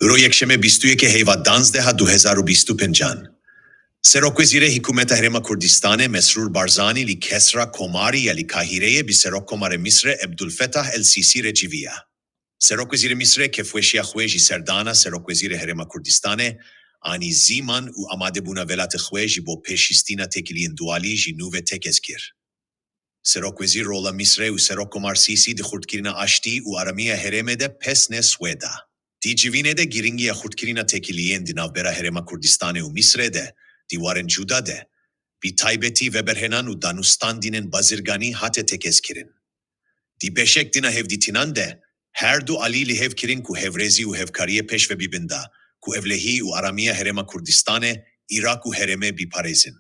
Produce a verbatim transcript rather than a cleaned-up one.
Ro yekşeme bîst û yekê heyva danzdeh a du hezar û bîst û pêncan. Serokwezîrê Hikûmeta Herêma Kurdistanê Mesrûr Barzanî li kesra komarî ya li Kahîreyê bi Serokkomarê Misrê Ebdulfetah El Sîsî re civiya. Serokwezîrê Misrê kêfweşiya xwe ji serdana Serokwezîrê Herêma Kurdistanê anî zîman û amadebûna welatê xwe ji bo pêşxistina têkiliyên dualî ji nû ve tekez kir. Serokwezîr rola Misrê û Serokkomar Sîsî di xurtkirina aştî û aramiya herêmê de pes ne swêda. Di civînê de girîngiya xurtkirina têkiliyên di navbera Herêma Kurdistanê û Misrê de di warên cuda de, bi taybetî veberhênan û danûstandinên bazirganî hate tekezkirin. Di beşek din a hevdîtinan de, her du alî li hev kirin ku hevrêzî û hevkariyê pêş ve bibin da, ku ewlehî û aramiya Herêma Kurdistanê, Iraq û herêmê biparêzin.